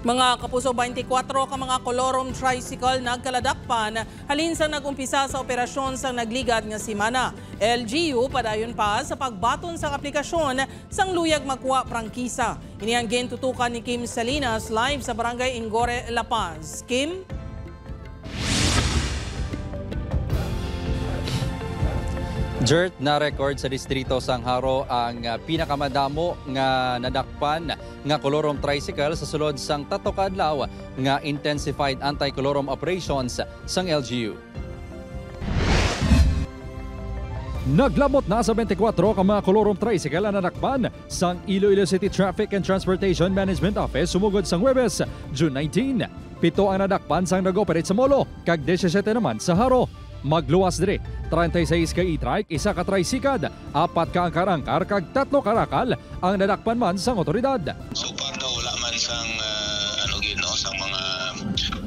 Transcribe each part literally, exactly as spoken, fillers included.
Mga kapuso, twenty-four ka mga Colorum tricycle nagkaladakpan halin sa nag-umpisa sa operasyon sa nagligad nga semana. L G U padayon pa sa pagbaton sang aplikasyon sang luyag magkuha prangkisa. Ini ang gintutukan ni Kim Salinas live sa Barangay Ingore, La Paz. Kim? Jert, na-record sa distrito sang Jaro ang ah, pinakamadamo nga nadakpan nga Colorum tricycle sa sulod sang tatlo ka adlaw nga intensified anti-colorum operations sang L G U. Naglamot na sa twenty-four ka mga Colorum tricycle ang nadakpan sang Iloilo City Traffic and Transportation Management Office sumugod sang Huwebes, June nineteen. Pito ang nadakpan sang nag-operate sa Molo, kag disisete naman sa Jaro. Magluwas diri, treinta y seis ka e-trike, isa ka tricycad, apat ka angkar-angkar, kag tatlo ka rakal ang nadakpan man sang otoridad. So far daw wala man sang ah, ano gyud no, sang mga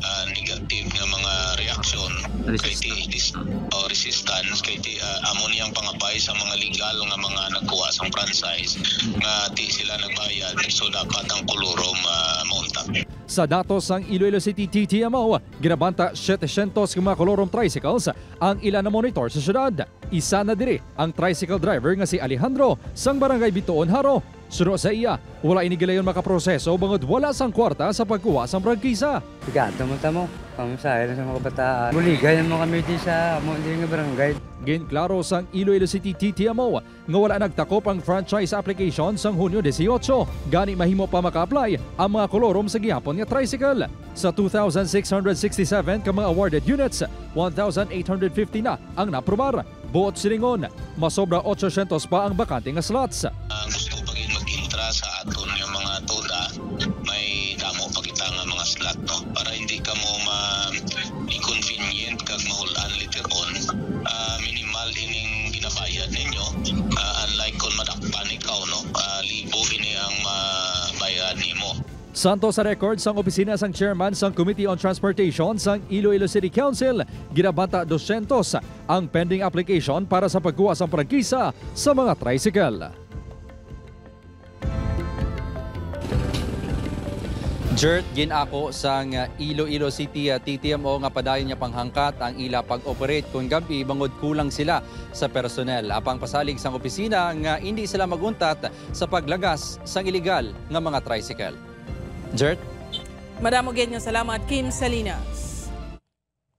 ah, negative nga mga reaction kay ti dis- o resistance kay ti ah, amo niyang pangabay sa mga legal nga mga nagkuha sang franchise nga ti sila nagbayad, so dapat ang Colorum ah, mauntat. Sa datos sang Iloilo City T T M O, ginabanta setecientos ka mga Colorum tricycles ang ila na-monitor sa syudad. Isa na diri ang tricycle driver nga si Alejandro sang Barangay Bituon, Jaro. Suno sa iya, wala ini gilayon makaproseso bangod wala sang kwarta sa pagkuha sang prangkisa. Pigado mo tamo, pamasahe lang sa mga kabataan. Buligay mo kami di sa amo di nga barangay. Ginklaro sang Iloilo City T T M O nga wala nagtakop ang franchise application sang Hunyo dieciocho, gani mahimo pa maka-apply ang mga Colorum sa gihapon nga tricycle. Sa two thousand six hundred sixty-seven ka mga awarded units, one thousand eight hundred fifty na ang naaprobar. Buot silingon, masobra ochocientos pa ang bakante nga slots. Ang gusto pa gyud mag-intra sa aton nga mga toda, may damo pa kita nga mga slot, no, para hindi kamo ma-inconvenient kag mahul-an later on. Ah, minimal ining ginabayad ninyo. Ah, unlike kung madakpan ikaw, no, ah, libo ini ang mabayad nimo. Santo sa record sang opisina sang chairman sang Committee on Transportation sang Iloilo City Council, ginabanta dosyentos ang pending application para sa pagkuha sang prangkisa sa mga tricycle. Jert, gin-ako sang Iloilo City ah, T T M O nga padayon niya panghangkat ang ila pag-operate kon gab-i bangod kulang sila sa personnel. Apang pasalig sang opisina nga indi sila maguntat sa paglagas sang iligal nga mga tricycle. Jert? Madamo gid nga salamat, Kim Salinas.